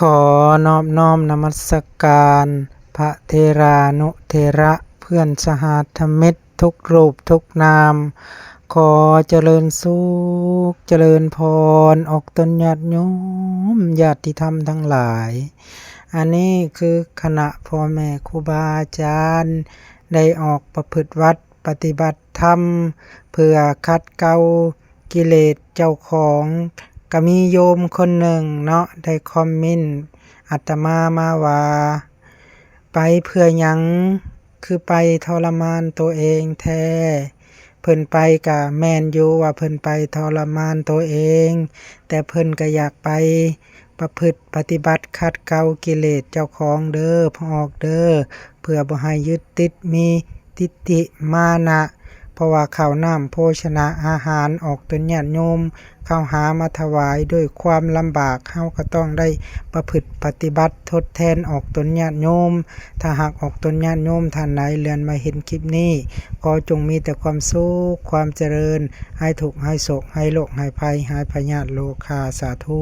ຂໍນອບນ້ອມນະມັດສະການພະເຖລານຸເຖລະ ເພື່ອນສະຫາດທຳມິດທຸກຮູບທຸກນາມ. ຂໍຈະເລີນສຸກຈະເລີນພອນອອກຕົນຍາດໂຍມ ຍາດຕິທຳທັງຫຼາຍ. ອັນນີ້ຄືຄະນະພໍ່ແມ່ຄູບາອາຈານ ໄດ້ອອກປະພຶດວັດປະຕິບັດທຳ ເພື່ອຂັດເກົາກິເລດເຈົ້າຂອງ. ກະມີໂຍມຄົນໜຶ່ງເນາະ ໄດ້ຄອມເມັນອາດຕະມາມາວ່າ ໄປເພື່ອຫຍັງ ຄືໄປທໍລະມານໂຕເອງແທ້? ເພິ່ນໄປກະແມ່ນຢູ່ວ່າເພິ່ນໄປທໍລະມານໂຕເອງ, ແຕ່ເພິ່ນກະຢາກໄປປະພຶດປະຕິບັດຂັດເກົາກິເລດເຈົ້າຂອງເດີ ພໍ່ອອກເດີ ເພື່ອບໍ່ໃຫ້ຍຶດຕິດມີທິດຖິມານະ. ເພາະວ່າເຂົ້ານ້ຳໂພຊະນະອາຫານອອກຕົນຍາດໂຍມ ເຂົ້າຫາມາຖວາຍດ້ວຍຄວາມລຳບາກ, ເຮົາກໍຕ້ອງໄດ້ປະພຶດປະຕິບັດທົດແທນອອກຕົນຍາດໂຍມ. ຖ້າຫາກອອກຕົນຍາດໂຍມທ່ານໃດເລື່ອນມາເຫັນຄລິບນີ້ ຂໍຈົ່ງມີແຕ່ຄວາມສຸກຄວາມຈະເລີນ, ຫາຍທຸກຫາຍໂສກຫາຍໂລກຫາຍໄພ ຫາຍພະຍາດໂລຄາ. ສາທຸ.